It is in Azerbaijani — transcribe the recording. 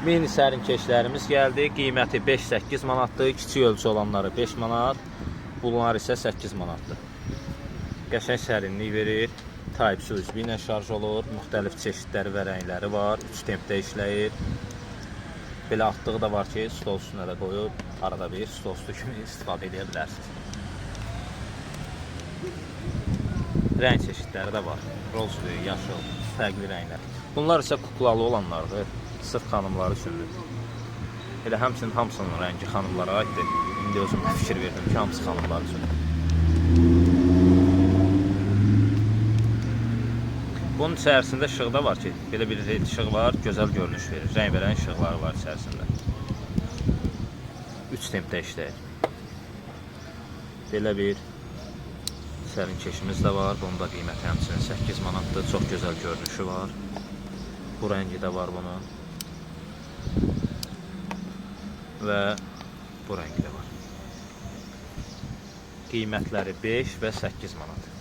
Mini sərinkeşlərimiz gəldi. Qiyməti 5-8 manatdır. Kiçik ölçü olanları 5 manat. Bunlar isə 8 manatdır. Qəşəng sərinlik verir. Type-C USB ilə şarj olur. Müxtəlif çeşidləri və rəngləri var. 3 tempdə işləyir. Belə atdığı da var ki, stol üstünə də qoyub arada bir stol üstü kimi istifadə edə bilərsiniz. Rəng çeşidləri də var. Rozlu, yaşıl, fərqli rənglər. Bunlar isə kuklalı olanlardır. Sırf xanımlar üçündür. Elə həmçinin hamısının rəngi xanımlara aiddir. İndi özüm fikir verdim ki, hamısı xanımlar üçündür. Bunun içərisində işıq da var ki, belə bir led işıq var, gözəl görünüş verir. Rəngbərəng işıqları var içərisində. 3 tempdə işləyir. Belə bir sərin keşimiz də var. Bunun da qiyməti həmçinin 8 manatdır. Çox gözəl görünüşü var. Bu rəngi də var bunun. Və bu rəngi də var. Qiymətləri 5 və 8 manat.